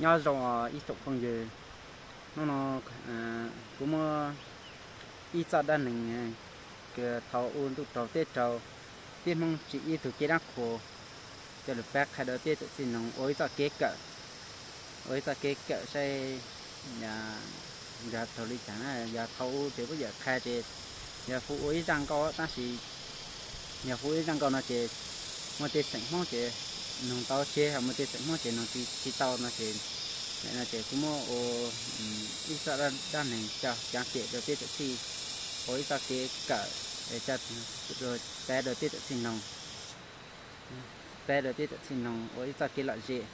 Nyob zoo os ib tsoom phooj ywg, hnub no kuv muaj ib txoj dab neeg, thaum ub ntuj raug teb raug, peb Hmoob tsim ib tug kev dab qhuas, coj lug pab qha rau peb tsoom txwj noog ua ib txoj kev kawm, ua ib txoj kev kawm saib yog raug li cas na. Yog thaum ub ces puab yuav qha ces yog hu ua ib zaj nkauj, tab sis yog hu ib zaj nkauj no ces muaj tej xeem Hmoob ces noog tau tseg, muaj tej xeem Hmoob ces noog tsis tau no ces, no ces kuv muab ua ib txoj dab neeg coj caav cem rau peb tsoom txwj, ua ib txoj kev kawm, pab rau peb tsoom txwj noog, pab rau peb tsoom txwj noog ua ib txoj kev lom zem,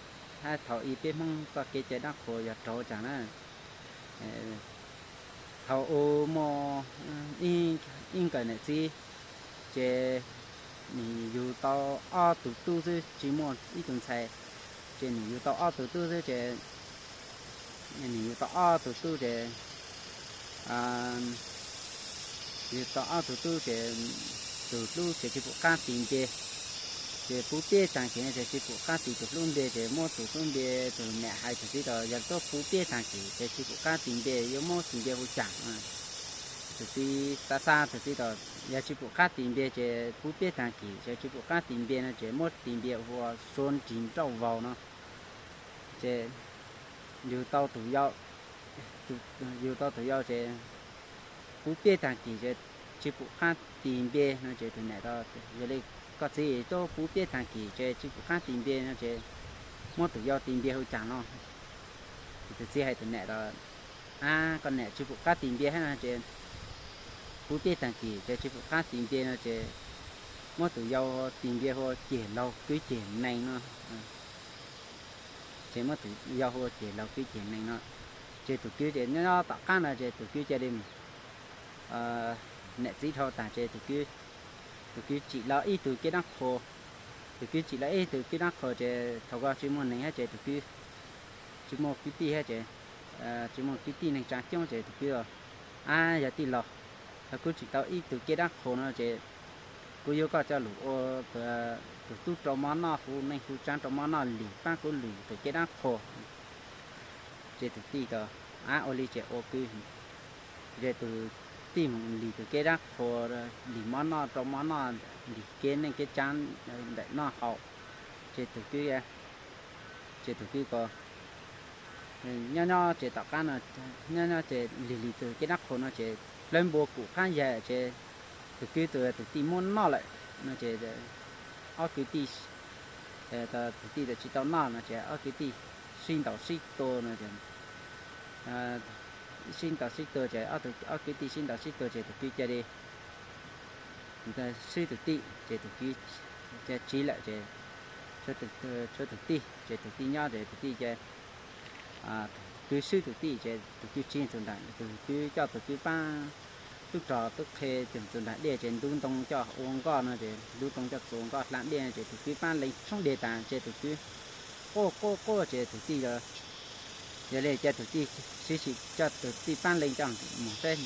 hab thaum ub peb Hmoob txoj kev cai dab qhuas yog raug ua cas na. Thaum ub muaj ib nkawm niam txiv, ces nws yug tau ob tug tub xwb, tsis muaj ib tug ntxhais, ces nws yug tau ob tug tub xwb ces, nws yug tau ob tug tub ces, yug tau ob tug tub ces tus hlub ces tsis pum qab tis npe, ces puv piab taag kis ces tsis pum qab tis tus hlub npe, ces muab tus hlub npe, tus niam hais tus txiv tas yog tuab puv piab taag kis ces tsis pum qab tis npe, yuav muab tis npe hu caag? Tus txiv xav xav tus txiv tas yog tsis pum qab tis npe ces puv piab taag kis ces tsis pum qab tis npe no ces muab tis npe hu ua Suav Nrig Nrauj Vaug no. Ces yug tau tus yau, yug tau tus yau ces puv piab taag kis ces tsis pum qab tis npe no ces tus niam tas yog li koj txiv tuab puv piab taag kis ces tsis pum qab tis npe no ces muab tus yau tis npe hu caag no? Tus txiv hais tus niam tas, ab, koj niam, tsis pum qab tis npe hab no ces puv piab taag kis ces tsis pum qab tis npe no ces muab tus yau tis npe hu ua Ceg Laug Kwv Ceg Nees no. Ces muab tus yau hu ua Ceg Laug Kwv Ceg Nees no. Ces tus kwv ces nyob tom qab no ces tus kwv cia li mus, niam txiv dhau taag ces tus kwv tsim los ib tug kev dab qhuas. Tus kwv tsim los ib tug kev dab qhuas ces thaum ko tsis muaj neeg hab ces tus kwv tsis muaj kwv tij hab ces, tsis muaj kwv tij neej tsaa coob ces tus kwv, ab, yog tij laug, yog kuv tsim tau ib tug kev dab qhuas no ces kuv yuav koj coj lug ua tus tub rau mov noj, hu neej hu tsaa rau mov noj, lim paab kuv lwm tus kev dab qhuas. Ces tus tij tas, ab, ua li ces ua kwv. Ces tus tij mus lim tus kev dab qhuas, lim mov noj rau mov noj, lim kev neej kev tsaa ntawm noj haus. Ces tus kwv, ces tus kwv ko nyob nyob ces tom qab no, nyob nyob ces lim lim tus kev dab qhuas no ces plawv npua kum qaab yaig ces tus kwv tus, tus tij muab noj lawm no ces ob kwv tij, tus tij tsis tau noj no ces ob kwv tij sib ntaus sib tua no. Sib ntaus sib tua ces ob kwv tij sib ntaus sib tua ces tus kwv cia li swb tus tij ces tus kwv cia tsiv lawm ces tshuav tus tij ces tus tij nyob ces tus tij cia, tus kwv swb tus tij ces tus kwv tsiv txug nram, tus kwv coj tus kwv paab tub rog tub qhe txug nram dej ces ntub ntoo coj ua nkoj no ces ntub ntoo coj txuas nkoj hla dej no ces tus kwv paab leej tshoob deg taag ces tus kwv quaj quaj quaj ces tus tij, yog li ces tus tij sib sim coj tus tij paab leej coj mus saib.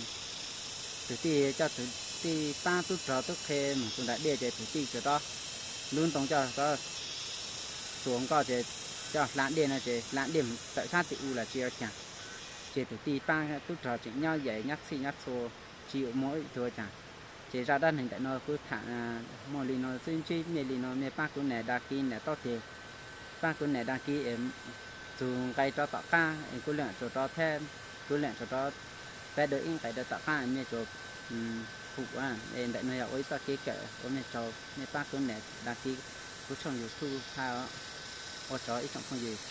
Tus tij coj tus tij paab tub rog tub qhe mus txug nram dej ces tus tij tsuas rov ntub ntoo coj rov txuas nkoj ces coj hla dej no ces hla dej mus tawm sab tim u los tsis ua caag. Ces tus tij paab tub rog tseem nyob yaim nyob txhij nyob txhua, tsis yuav muaj ib tug ua caag. Ces zaj dab neeg ntawm no kuv tham muaj li no xwb, ntsib mej li no mej paab kuv nias dag kis nias taub teg, paab kuv nias dag kis es txug nqe rov tom qaab es kuv leej tsuas rov thab, kuv leej tsuas rov pab dua ib nqe rov tom qaab mej tsuas pum. Ntawm no yog ua ib txoj kev kawm ua mej tsaug, mej paab kuv nias dag kis kuv tshooj YouTube hab. Ua tsaug ib tsoom phooj ywg.